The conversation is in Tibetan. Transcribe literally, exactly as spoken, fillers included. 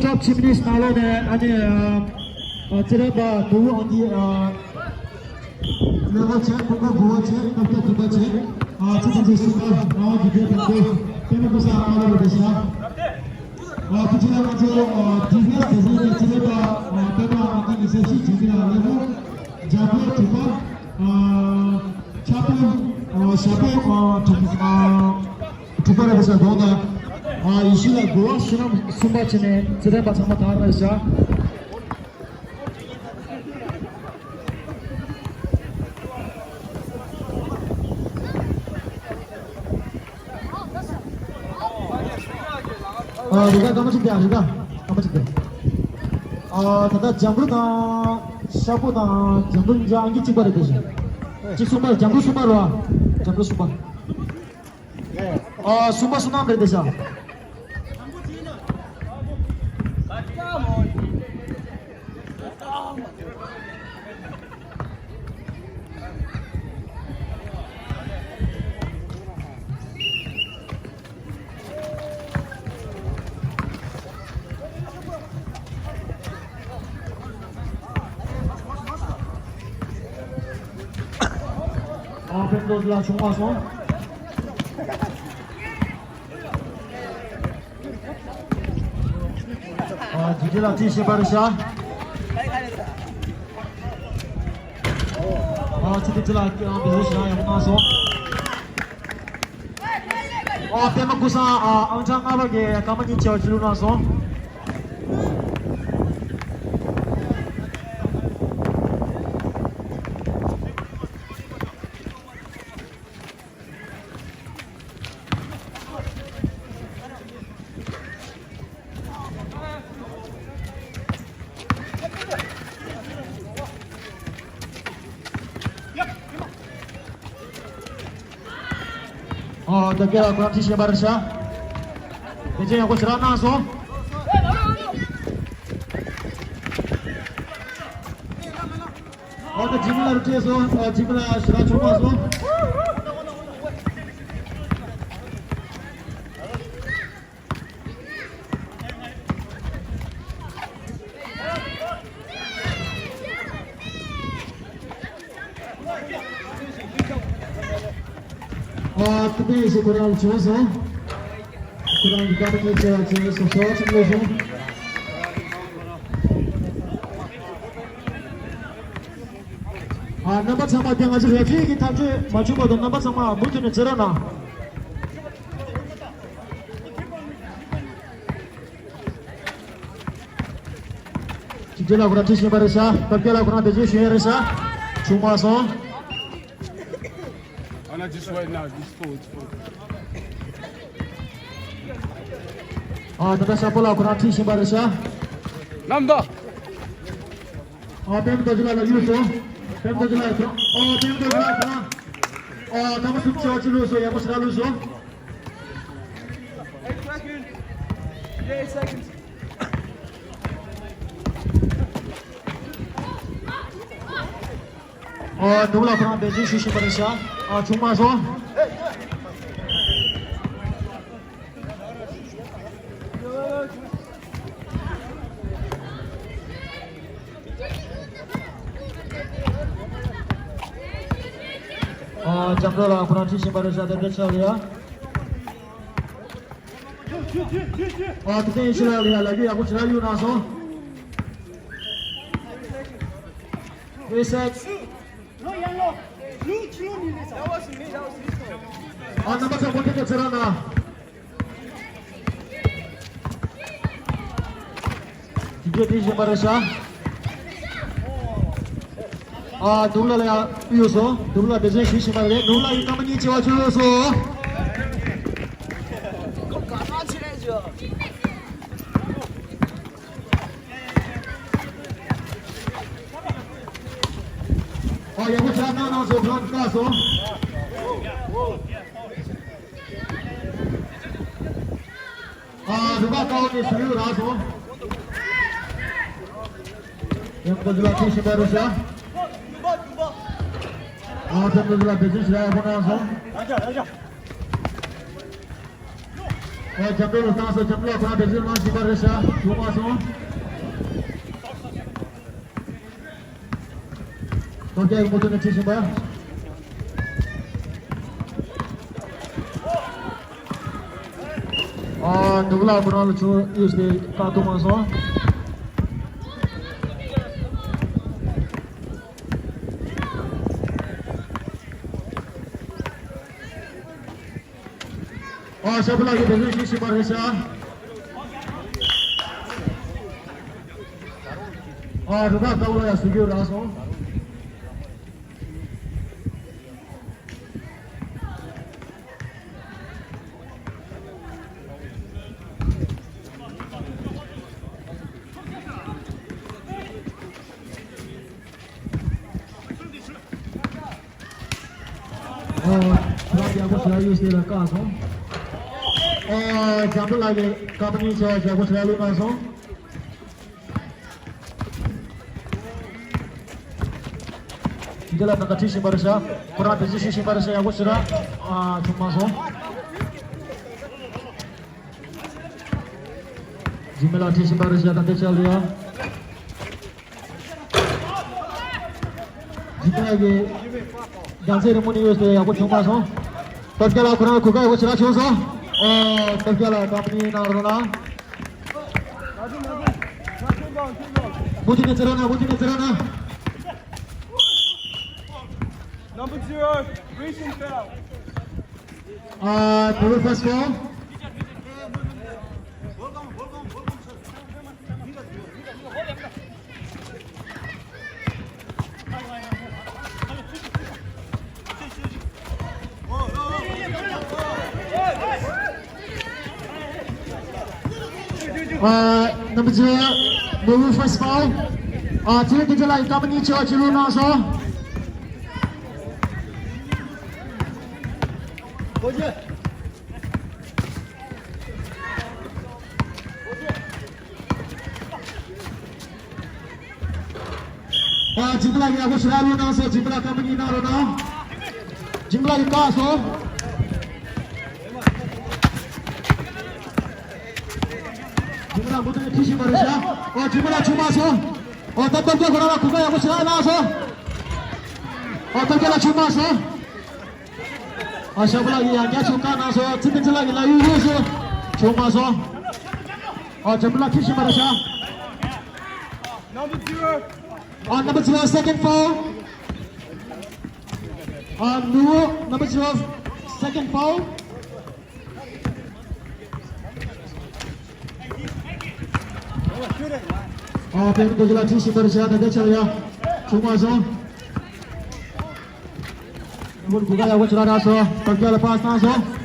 སྐབས་ཕྱི་མི་ནས་ནང་ལོགས་ནས་ཨ་ནི་ཨ་ཨ་རྩེད་རིགས་པ་ནོར་བུ་ཨང་ཀི་ཨ་ཀླད་ཀོར་བྱས། ཕུར་ཁུག་དགུ་པ་བྱས། རྐང་སྟོང་བདུན་པ་བྱས། ཨ་ཆུ་ཚོད་བཅུ་གསུམ་པ་རང་དབང་སྒྱུ་རྩལ་དང་འབྲེལ་པད་མ་ཀུན་བཟང་ཨ་ལོ་རེད་ཤག་ཨ་ཁུ་ཆེ་ལ་ང་ཚོ་ཨ་ཌི་ཕེན་སི་དེ་ཚོ་ནས་རྩེད་རིགས་པ་ཨ་པད་མ་ཨང་ཀི་ཉི་ཤུ་རྩ་གཅིག་བྱེད་ཀྱི་ལ་ཀླད་ཀོར་འཇམ་པོ་དྲུག་པ། ཨ་ཕྱག་པོ་ཨ་ཞབས་པོ་ཨ་དྲུག་ཨ་དྲུག་པ་རེད་ཤག་དགོངས་དག་ཨ་ཡེ་ཤེས་ལགས་དགུ་པ། བསོད་ནམས་གསུམ་པ་བྱས་ནས་རྩེད་རིགས་པ་ཚང་མ་དང་རེད་ཤག་ཨ་རེ་ད་སྐར་མ་གཅིག་དེ། ཨ་རེ་ད་སྐར་མ་གཅིག་དེ། ཨ་ད་ལྟ་འཇམ་བུ་དང་ཤ་པོ་དང་འཇམ་བུ་གཉིས་ཆ་ཨང་ཀི་གཅིག་པ་རེད་དེ་ཤག་གཅིག་གསུམ་པ། འཇམ་བུ་གསུམ་པ་རེད་པ། འཇམ་བུ་གསུམ་པ། ཨ་གསུམ་པ་བསོད་ནམས་རེད་དེ་ཤག་ཨ་ཕེབས་རྡོ་རྗེ་ལགས་བྱུང་མ་སོང་། ཨ་རྗེ་རྗེ་ལགས་ཁྲིད་བཞིན་པ་རེད་ཤག་ཨ་ཆུ་ཚོད་བཅུ་ལ་ཨ་བི་ཟི་ཞེ་དྲག་ཡག་པོ་གནང་སོང་། ཨ་པད་མ་ཀུན་བཟང་ཨ་ཨང་གྲངས་ལྔ་པ་གིས་སྐར་མ་གཉིས་ཆེ་བ་ཕྱིར་བླུགས་གནང་སོང་། ཨོ་ད་སྐད་ལ་ཁོ་རང་ཁྲིད་བཞིན་པ་རེད་ཤག་དེ་ཚོ་ཡག་པོ་ཞེ་དྲག་གནང་སོང་། ཨོ་ད་འཇིགས་མེད་ལགས་ཁྲིད་སོང་། ཨོ་འཇིགས་མེད་ལགས་ཞེ་དྲག་བྱུང་མ་སོང་། ཨ་ཐུབ་པའི་ཞིག་ཁོ་རང་བྱོན་སོང་། ཁོ་རང་གི་བཀའ་དྲིན་ཆེ་བ་བྱོན་སོང་། གསོལ་བ་ཆེན་པོ་བྱུང་། ཨ་རྣམ་པ་ཚང་མ་དེ་ང་ཚོ་རེ་ཕི་གི་ཐག་གཅོད་མ་བྱུང་བར་དུ་རྣམ་པ་ཚང་མ་མུ་མཐུད་ནས་རྩེད་རོགས་གནང་། ཅིག་རྗེས་ལ་ཁོ་རང་ཁྲིད་བཞིན་པ་རེད་ཤག་སྟབས་སྐྱོ་ལ་ཁོ་རང་བེད་སྤྱོད་ཞུ་ཡ་རེད་ཤག་བྱུང་མ་སོང་། And I just right now, this phone, this phone. ཨ་ད་ལྟ་ཤ་པོ་ལ་ཁོ་རང་ཁྲིད་བཞིན་པ་རེད་ཤག་རྣམ་དག་ཨ་པད་མ་རྡོ་རྗེ་ལགས་ལ་གཡུགས་སོང་། པད་མ་རྡོ་རྗེ་ལགས་ཁོ་རང་། ཨ་པད་མ་རྡོ་རྗེ་ལགས་ཁོ་རང་། ཨ་ཐ་མ་སུབ་ཆེ་བ་ཅི་ལུས་སོང་། ཡག་པོ་ཞེ་དྲག་ལུས་སོང་། ཨོ་ནུབ་ལ་ཁོ་རང་བེད་སྤྱོད་ཞུ་བཞིན་པ་རེད་ཤག་ཨ་བྱུང་མ་སོང་། ཨ་ལྕམ་སྒྲོལ་ལགས་ཁོ་རང་ཁྲིད་བཞིན་པ་རེད་ཤག་དེ་འདྲ་ཆགས་ཡ། ཨ་ཐུབ་བསྟན་ཡེ་ཤེས་ལགས་ལ་ཡ་ལབ་རྒྱུ་ཡག་པོ་ཞེ་དྲག་གཡུགས་གནང་སོང་། ཨེ་སེག་ཨ་རྣམ་པ་ཚོ་མུ་མཐུད་ནས་རྩེད་རོགས་གནང་། དེ་འདྲ་དེ་བཞིན་པ་རེད་ཤག་ཨ་ནུབ་ལ་ལ་ཡ་གཡུགས་སོང་། ནུབ་ལ་བེད་སྤྱོད་ཞུ་བཞིན་པ་རེད། ནུབ་ལ་ཡི་སྐར་མ་གཉིས་ཆེ་བ་ཚུར་གཡུགས་སོང་། ཨ་ཡག་པོ་ཆགས་གནང་གནང་སོང་། ཁོ་རང་བཀག་སོང་། ཨ་རུ་ཁག་ཀའོ་ནས་ཟུར་ཡུག་རག་སོང་། ཡང་ཁོ་ཚོ་ལ་ཐུག་བཞིན་པ་རེད་ཤག་ཨ་ཁོ་ཚོ་ལ་བེད་སྤྱོད་ཞེ་དྲག་ཡག་པོ་གནང་སོང་། ཨོ་འཇམ་དཔལ་ལ་བཏང་སོང་། འཇམ་དཔལ་ལ་ཁོ་རང་བེད་སྤྱོད་གནང་བཞིན་པ་རེད་ཤག་བྱུང་མ་སོང་། ཐོབ་རྒྱལ་གྱི་མུ་མཐུད་ནས་ཁྲིད་བཞིན་པ། ཨ་ནུབ་ལ་ཁོ་རང་ལ་ཆུ་གཡུགས་ཏེ་བཀག་ཐུབ་མ་སོང་། ཨ་ཤ་བུ་ལགས་ཀྱིས་བེད་སྤྱོད་ཞུ་བཞིན་པ་རེད་ཤག་ཨ་རུ་ཁག་ལྟ་བུ་ལ་ཡང་ཟུར་བསྐྱོད་རག་སོང་། ཨོ། ལགས་ཡག་པོ་ཞེ་དྲག་གཡུགས་ཏེ་ལ་བཀག་སོང་། ཨོ། འཇམ་དཔལ་ལགས་ཀྱིས་ཀམ་པ་ནི་ཆེ་བ་ཡག་པོ་ཞེ་དྲག་བླུགས་གནང་སོང་། འདི་ལ་ནང་ཁ་ཁྲིད་བཞིན་པ་རེད་ཤག་ཁོ་རང་བེད་སྤྱོད་ཞུ་བཞིན་པ་རེད་ཤག་ཡག་པོ་ཞེ་དྲག་ཨ་བྱུང་མ་སོང་། འཇིགས་མེད་ལགས་ཁྲིད་བཞིན་པ་རེད་ཤག་ད་ལྟའི་ཆར་ལ་ཡ། འཇིགས་མེད་ལགས་ཀྱིས་རྒྱང་ཚད་རིང་པོ་ནས་གཡུགས་ཏེ་ཡག་པོ་བྱུང་མ་སོང་། སྟོབས་རྒྱལ་ལགས་ཁོ་རང་གོ་སྐབས་ཡག་པོ་ཞེ་དྲག་བྱུང་སོང་། ཨོ་སྟོབས་རྒྱལ་ལགས་ཀམ་པ་ནི་གནང་རོགས་གནང་། མུ་མཐུད་ནས་རྩེ་རོགས་གནང་། མུ་མཐུད་ནས་རྩེ་རོགས་གནང་། Number zero, Grayson Bell. Uh, Peru first goal. Uh, number zero, Peru first goal. Uh, two to the line, company charge, you know, so. ཨ་འཇིགས་མེད་ལགས་ཡག་པོ་ཞེ་དྲག་བླུགས་གནང་སོང་། འཇིགས་མེད་ལགས་ཀམ་པ་ནི་གནང་རོགས་གནང་། འཇིགས་མེད་ལགས་ཀྱིས་བཀག་སོང་། འཇིགས་མེད་ལགས་མུ་མཐུད་ནས་ཁྲིད་བཞིན་པ་རེད་ཤག་ཨོ་འཇིགས་མེད་ལགས་བྱུང་མ་སོང་། ཨོ་སྟོབས་རྒྱལ་ཁོ་རང་ལ་གོ་སྐབས་ཡག་པོ་ཞེ་དྲག་གནང་སོང་། ཨོ་སྟོབས་རྒྱལ་ལགས་བྱུང་མ་སོང་། ཨ་ཤ་བུ་ལགས་ཀྱིས་ཡང་བསྐྱར་ཞིག་བཀག་གནང་སོང་། ཚེ་བརྟན་ལགས་ཀྱིས་ལག་གཡུག་གཡུག་སོང་། བྱུང་མ་སོང་། ཨ་འཇམ་དཔལ་ལགས་ཁྲིད་བཞིན་པ་རེད་ཤག Number zero. Uh, number zero, second foul. Uh, no, number zero, second foul. Uh, ཕེབས་རིན་པོ་ཆེ་ལགས་ཁྲིད་བཞིན་པ་རེད་ཤག་ད་ལྟའི་ཆར་ཡ། བྱུང་མ་སོང་། ནུབ་སྒོ་ཁ་ཡག་པོ་ཞེ་དྲག་རག་སོང་། སྟོབས་རྒྱལ་ལ་པཱ་སི་བཏང་སོང་།